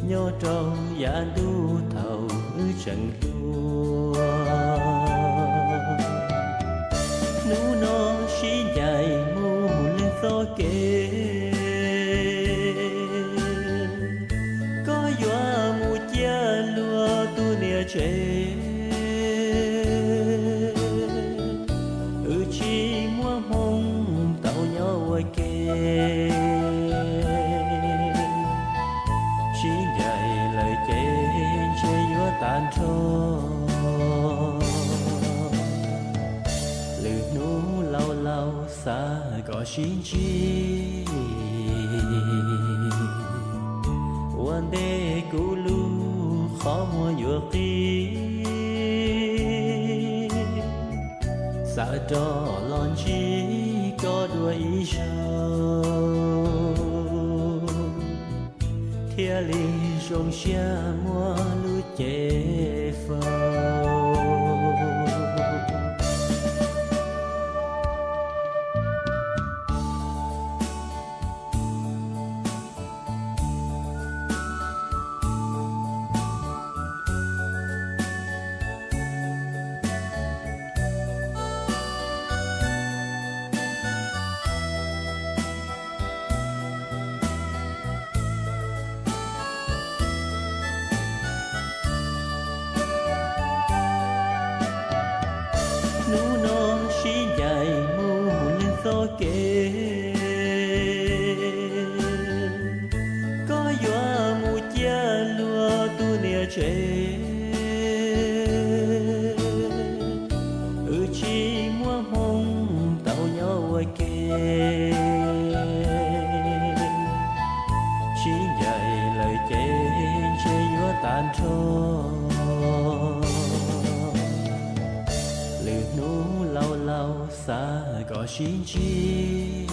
nyob rau yav ntuj thaum wb tseem hluas. Hnub no sib ncaim mus lwm txoj kev, koj yuav mus ciaj luag tus niam tsev, wb tsis muaj hmoo tau nyob ua ke. Sib ncaim lawm ces ntshe yuav tag nrho, lwm hnub laus laus xav kom sib ntsib, ua ntej kuv lub qhov muag yuav qi, xav rov los ntsib koj dua ib zaug, thiaj li zoo siab muab lub cev faus. Hnub no sib ncaim mus lwm txoj kev, koj yuav mus ciaj luag tus niam tsev, wb tsis muaj hmoo tau nyob ua ke. Sib ncaim lawm ces ntshe yuav tag nrho, lwm hnub laus laus xav kom sib ntsib,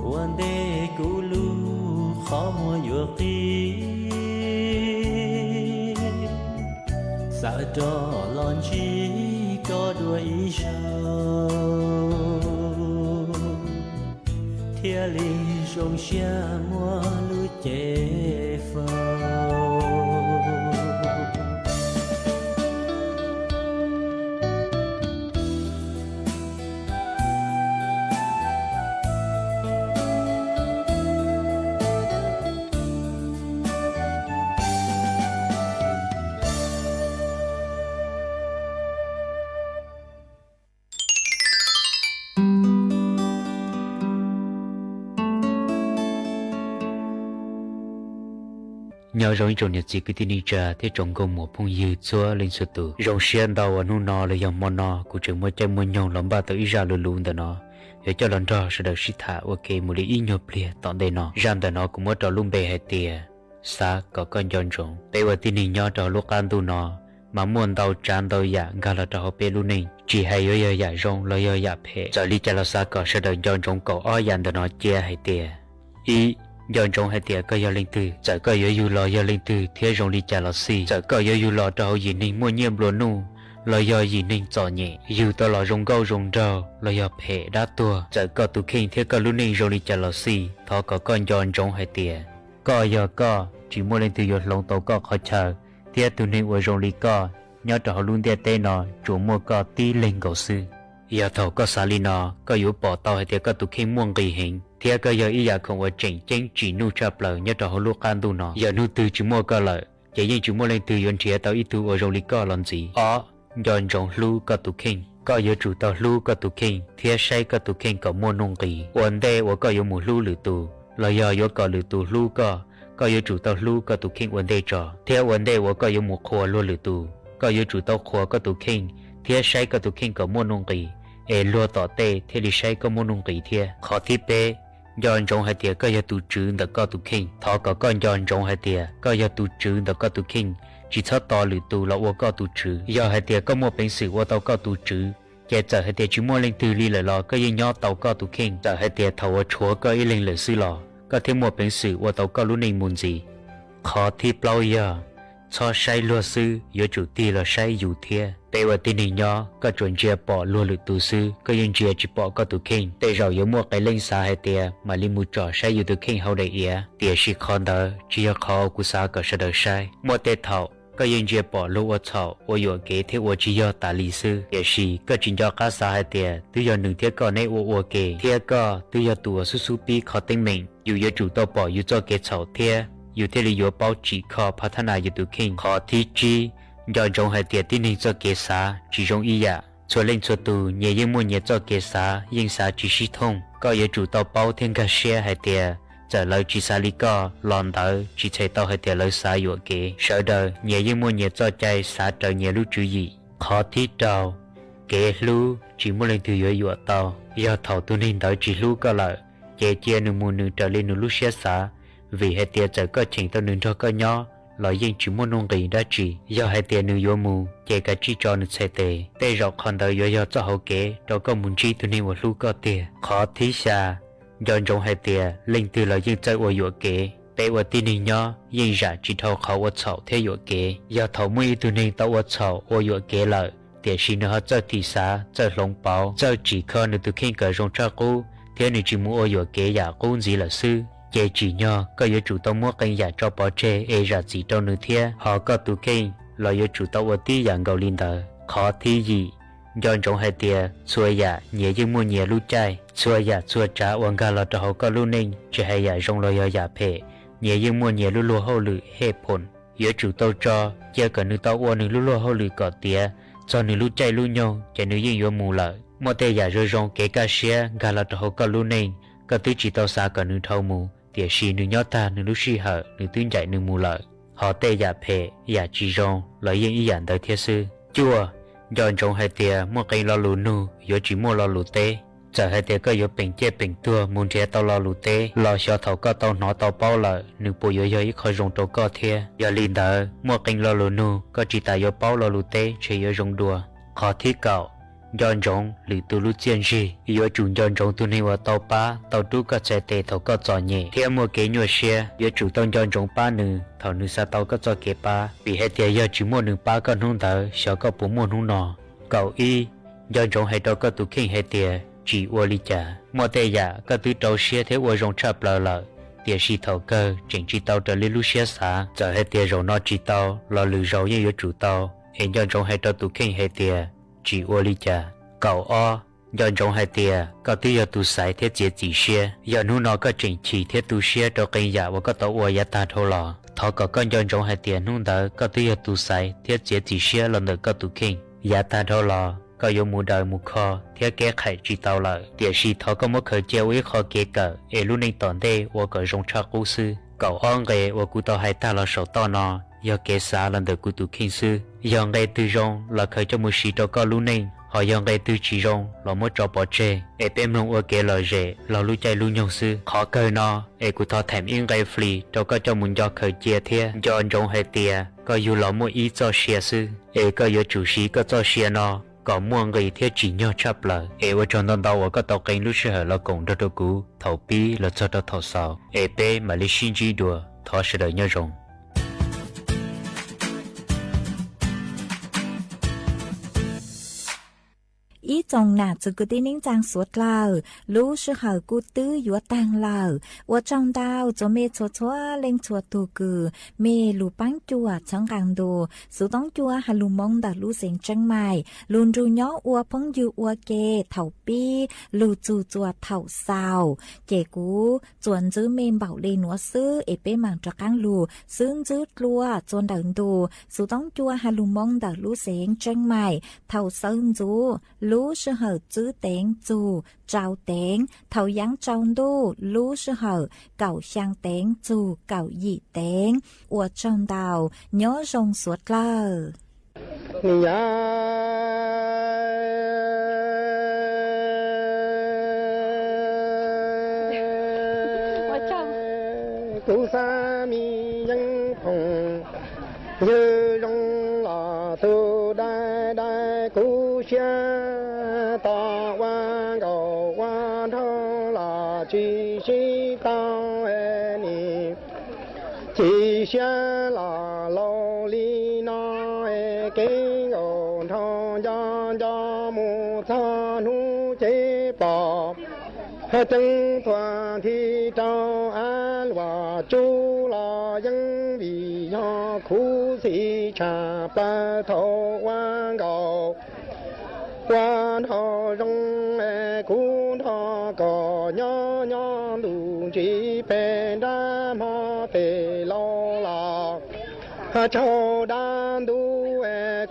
ua ntej kuv lub qhov muag yuav qi, xav rov los ntsib koj dua ib zaug, thiaj li zoo siab muab lub cev faus. Nyob zoo ib tsoom niam txiv kwv tij neej tsa thiab tsoom nkauj muam phooj ywg txhua leej txhua tus. Zoo siab ntau uas hnub no los yog hmo no kuv tseem muaj caij muaj nyoog los npaj tau ib zaj lus lus ntawm no, yuav coj los nrog sawv daws sib tham ua ke mus li ib nyuag pliag tom ntej no. Zaj ntawm no kuv muab rau lub npe hais tias Xav kom koj nco ntsoov. Peb ua tib neeg nyob rau hauv lub qab ntuj no, mas muaj ntau tsav ntau yam nkag los rau hauv peb lub neej, tsis hais yuav yog yam zoo los yog yam phem. Txawm li cas los xav kom sawv daws nco ntsoov kaum ob yam ntawm no cia hais tias: Ib, nco ntsoov hais tias koj yog leej twg. Txawm koj yuav yug los yog leej twg thiab zoo li cas los xij, txawm koj yuav yug los rau hauv yim neeg muaj nyiaj nplua nuj los yog yim neeg txom nyem, yug tau los zoo nkauj zoo nraug los yog phem dab tuag, txawm koj tus kheej thiab koj lub neej zoo li cas los xij, thov kom koj nco ntsoov hais tias koj yog koj, tsis muaj leej twg yuav hloov tau koj qhov chaw, thiab tus neeg uas zoo li koj nyob rau hauv lub ntiaj teb no tsuas muaj koj tib leeg nkaus xwb. Yog thaum koj xav li no, koj yuav pom tau hais tias koj tus kheej muaj nqis heev, thiab koj yog ib yam khoom uas tseem ceeb tsim nuj tshaj plaws nyob rau hauv lub qab ntuj no. Yog hnub twg tsis muaj koj lawm, ces yeej tsis muaj leej twg yuav nrhiav tau ib tug uas zoo li koj los ntxiv. Ob, nco ntsoov hlub koj tus kheej. Koj yuav tsum tau hlub koj tus kheej thiab saib koj tus kheej kom muaj nuj nqis. Ua ntej uas koj yuav mus hlub lwm tus los yog yuav kom lwm tus hlub koj, koj yuav tsum tau hlub koj tus kheej ua ntej tso. Thiab ua ntej uas koj yuav mus qhuas luag lwm tus, koj yuav tsum tau qhuas koj tus kheej thiab saib koj tus kheej kom muaj nuj nqis, es luag tom tej thiaj li saib koj muaj nuj nqis thiab. Qhov thib peb, nco ntsoov hais tias koj yog tus tswv ntawm koj tus kheej. Thov kom koj nco ntsoov hais tias koj yog tus tswv ntawm koj tus kheej, tsis txhob tos lwm tus los ua koj tus tswv. Yog hais tias koj muaj peev xwm ua tau koj tus tswv, ces txawm hais tias tsis muaj leej twg li lawm los koj yeej nyob tau koj tus kheej. Txawm hais tias thaum uas tshuav koj ib leeg lawm xwb los koj thiaj muaj peev xwm ua tau koj lub neej mus ntxiv. Qhov thib plaub yog, txhob saib luag xwb, yuav tsum tig los saib yus thiab. Peb ua tib neeg nyob, koj tsuas ntsia pom luag lwm tus xwb, koj yeej ntsia tsis pom koj tus kheej. Tej zaum yuav muaj qee leej xav hais tias mam li mus tsom saib yus tus kheej hauv daim iav, tiam sis qhov ntawd tsis yog qhov uas kuv xav kom sawv daws saib. Muaj tej thaum koj yeej ntsia pom luag ua txhaum, ua yuam kev thiab ua tsis yog tas li xwb, tiam sis koj tsis nco qab xav hais tias twb yog nws thiab koj neb ua ua ke, thiab koj twb yog tus uas xub xub pib qhov teeb meem. Yus yuav tsum tau pom yus txoj kev txhaum thiab yus thiaj li yuav paub tsim kho phav thab nas yus tus kheej. Qhov thib tsib, nco ntsoov hais tias tib neeg txoj kev xav tsis zoo ib yam. Txhua leej txhua tus nyias yeej muaj nyias txoj kev xav, yeej xav tsis sib thooj. Koj yuav tsum tau paub thiab nkag siab hais tias txawm lawv tsis xav li koj los ntawd tsis txhais tau hais tias lawv xav yuam kev. Sawv daws nyias yeej muaj nyias txoj cai xav raws nyias lub tswv yim. Qhov thib rau, kev hlub tsis muaj leej twg yuav yuam tau. Yog thaum tus neeg ntawd tsis hlub koj lawm, ces cia nws mus nws raws li nws lub siab xav, vim hais tias txawm koj cheem tau nws nrog koj nyob los yeej tsis muaj nuj nqis dab tsi. Yog hais tias nws yuav mus, ces kav tsij tso nws txhais tes, tej zaum qhov ntawd yuav yog txoj hauv kev rau koj mus ntsib tus neeg uas hlub koj tiag. Qhov thib xya, nco ntsoov hais tias leej twg los yeej txawj ua yuam kev. Peb ua tib neeg nyob yeej zam tsis dhau qhov ua txhaum thiab yuam kev. Yog thaum muaj ib tug neeg tau ua txhaum ua yuam kev lawm, tiam sis nws ho txawj thim xav, txawj hloov pauv, txawj tsim kho nws tus kheej kom zoo tshaj qub, thiab nws tsis mus ua yuam kev yam qub ntxiv lawm xwb, ces tsim nyog koj yuav tsum tau muab qee yam tso pov tseg es zam txim rau nws thiab. Ho koj tus kheej los yuav tsum tau ua tib yam nkaus li ntawd. Qhov thib yim, nco ntsoov hais tias txhua yam nyias yeej muaj nyias lub caij. Txhua yam txhua tsav uas nkag los rau hauv koj lub neej, tsis hais yam zoo los yog yam phem, nyias yeej muaj nyias lub luag hauj lwm hej phoom. Yuav tsum tau tso, cia kom nws tau ua nws lub luag hauj lwm kom tiav, txog nws lub caij lub nyoog ces nws yeej yuav mus lawm. Muaj tej yam zoo zoo kev kaj siab nkag los rau hauv koj lub neej, koj twb tsis tau xav kom nws dhau mus, tiam sis nws nyob tag nws lub sij hawm nws twb ncaim nws mus lawm. Ho tej yam phem yam tsis zoo los yeej ib yam ntawd thiab xwb. Cuaj, nco ntsoov hais tias muaj qee lo lus nug yuav tsis muaj lo lus teb. Txawm hais tias koj yuav peem ciaj peem tuag mus nrhiav tau lo lus teb los xyov thaum koj tau hnov tau paub lawm nws puas yuav yog ib qho zoo rau koj thiab. Yog li ntawd muaj qee lo lus nug koj tsis tas yuav paub lo lus teb ntshe yuav zoo dua. Qhov thib kaum, nco ntsoov lwm tus lub txiaj ntsig. Yuav tsum nco ntsoov tus neeg uas tau pab tau rub koj txhais tes thaum koj txom nyem thiab muaj kev nyuaj siab. Yuav tsum tau nco ntsoov pab nws thaum nws xav tau koj txoj kev pab, vim hais tias yog tsis muaj nws pab koj hnub ntawd xyov koj puas muaj hnub no. Kaum ib, nco ntsoov hais rau koj tus kheej hais tias tsim ua li cas. Muaj tej yam koj twb rau siab thiab ua zoo tshaj plaws lawm, tiam sis thaum kawg tseem tsis tau raws li lub siab xav. Txawm hais tias zaum no tsis tau los lwm zaus yeej yuav tsum tau, es nco ntsoov hais rau tus kheej hais tias tsim ua li cas. Kaum ob, nco ntsoov hais tias koj twb yog tus xaiv thiab txiav txim siab. Yog hnub no koj tseem chim thiab tu siab rau qee yam uas koj tau ua yav tag dhau los, thov kom koj nco ntsoov hais tias hnub ntawd koj twb yog tus xaiv thiab txiav txim siab los ntawm koj tus kheej. Yav tag dhau los koj yuav mus daws mus kho thiab keb qhaim tsis tau lawm, tiam sis thov koj muab khaws cia ua ib qho kev kawm es lub neej tom ntej ua kom zoo tshaj qub xwb. Kaum ob nqe uas kuv tau hais tag los saum toj no yog kev xav los ntawm kuv tus kheej xwb. Yog nqe twg zoo los khaws coj mus siv rau koj lub neej, ho yog nqe twg tsis zoo los muab tso pov tseg es peb mloog ua kev lom zem los lub caij lub nyoog xwb. Qhov kawg no es kuv thov them ib nqe flis rau koj coj mus nco khaws cia thiab. Nco ntsoov hais tias koj yug los muaj ib txoj sia xwb, es koj yuav tsum siv koj txoj sia no kom muaj nqis thiab tsim nyog tshaj plaws. Es ua tsaug ntau ntau uas koj tau qee lub sij hawm los koom nrog rau kuv thaum pib los txog rau thaum xaus, es peb mam li sib ntsib dua. Thov sawv daws nyob zoo. Ib Txoos nam txwv kwv tij neej tsaa suav dlawg, lub sij hawm kuj twb yuav taag lawm. Ua tsaug ntau rua mej txhua txhua leej txhua tug kws mej lug paab cuam txhawb nqaa ntu Xuv Toob Cua has lug Moob ntawm lub xeev Tseeb Maim lug nrug nyob ua phooj ywg ua ke thaum pib lug txug txuas thaum xaus. Ces kuv tsuas ntsib mej npaum le nuav xwb es peb maam rov qaab lug xwb ntsib dlua txuas ntawm ntu Xuv Toob Cua has lug Moob ntawm lub xeev Tseeb Maim thaum xawv ntxuv lub sij hawm tsib teev txug rau teev, thaum yaav tsaus ntuj lub sij hawm kaum xyaa teev txug kaum yim teev. Ua tsaug ntau, nyob zoo suav dlawg. Ni ya kuv xav mi yeeb phoom ywg zoo los tug dai dai kuv siab to ua nkaus ua nraug los tsis sib tau ni. Chim siab los laus li no, kev nkaus nraug nco nco mus txog hnub ces pom. Ceeb tuag nthi rau av luam tsub los yeej vim yog khuv xim tshaj plaws thaum ua nkaus ua nraug zoo. Kuv nrog koj nyob nyob ntuj ntsis pem nrab hmo tes laus los tsaug dab ntub.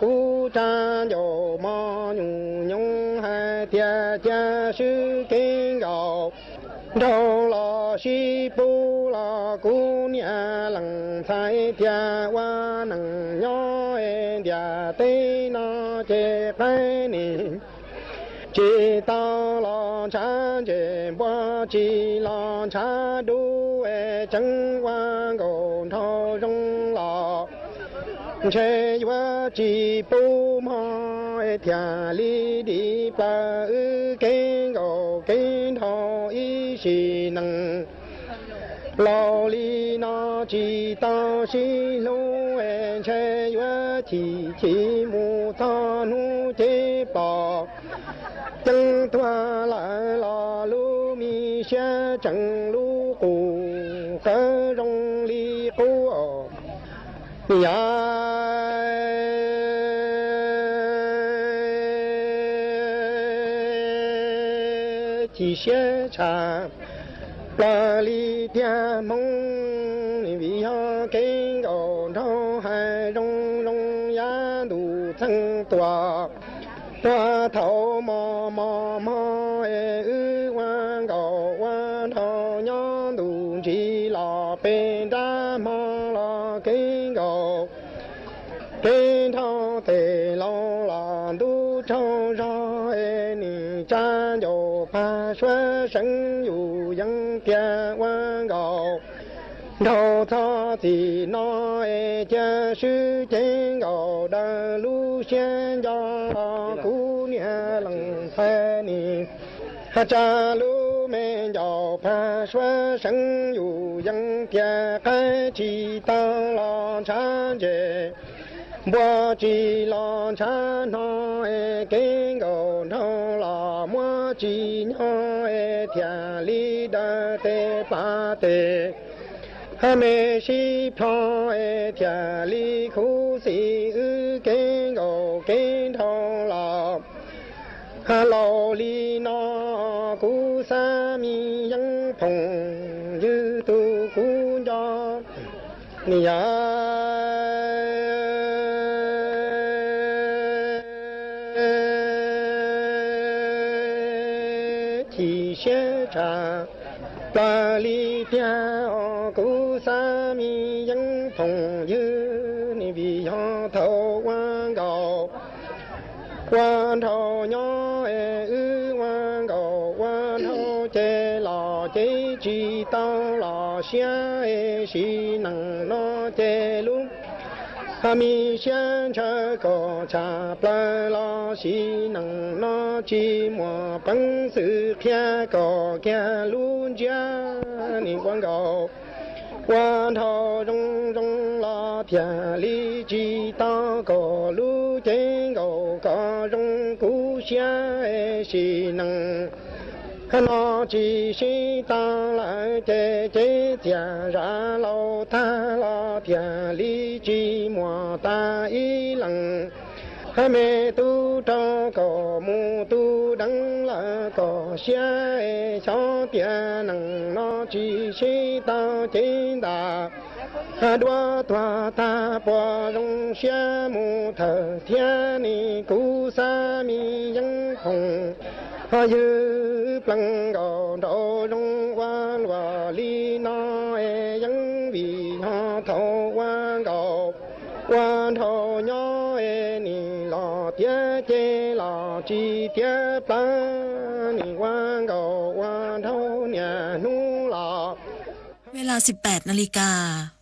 Kuv rab ncauj mos nyuj nyoos hais tias cia swb kev nkaus nraug los sib pub los kuv niam lees ntxhais tias ua neej nyob ntiaj teb no ces qaib nim tsis tau los ntshav ntses npua tsis los ntshav dub. Tseeb ua nkaus nraug zoo los ntshe yuav tsis pub mog thiaj li dim plaws wb kev nkaus kev nraug ib sim neej. Laus li no tsis tau sib hlub, ntshe yuav chim chim mus txog hnub ces pom. Ceeb tuag lawm los lub me siab tseem lub qub qawv zoo li qub. Yog chim siab tshaj plaws li tiag Hmoob, vim yog kev nkaus nraug hais zoo zoo yav ntuj txheej tuaj. Tuag thaum mos mos mog, wb ua nkaus ua nraug nyob ntuj ntsis los pem nrab hmo los kev nkaus kev nraug tes laus los ntub tsaug zog. Nim tsa ncauj pag suav seev yus yeej tiag ua nkaus nraug txog txim no, cia swb cev nkaus daws lub siab nco. Kuv niam lees ntxhais nim tsa lub me ncauj pag suav seev yus yeej tiag qaib tsis tau los ntshav ntses npua tsis los ntshav hno. Kev nkaus nraug los muab tsis nyob, thiaj li daws tes plas tes me sib plho, thiaj li khuv xim wb kev nkaus kev nraug los. Laus li no kuv xav me yeeb phoom ywg tug kuv nco. Yog chim siab tshaj plaws li tiag kuv xav me yeeb phoom ywg, vim yog thaum ua nkaus ua nraug nyob, wb ua nkaus ua nraug ces los ces tsis tau los siab, sim neej no ces lub me siab ntshaw kom tshaj plaws los sim neej no tsis muaj peev xwm qhia kom kiag lub ntsiab. Nim ua nkaus ua nraug zoo zoo los thiaj li tsis tau kom lub cev nkaus kom zoo kuv siab sim neej no tsis sib tau lawm ces cev txiaj zam laus tag los thiaj li tsis muaj tag ib leej. Me tub rog kom mus tu deev lawm kom siab xyov tias neej no tsis sib tau cev ntag. Dua tuag tag puas zoo siab mus thawj thiab ne kuv xav me Yeeb Phoom. Ywg plees nkaus nraum zoov ua luaj li no es Yeeb vim yog thaum ua nkaus ua nraug nyob es nim los tiav ces los tsis tiav plaws, nim ua nkaus ua nraug niaj hnub los. Ves las siv peb na li kas.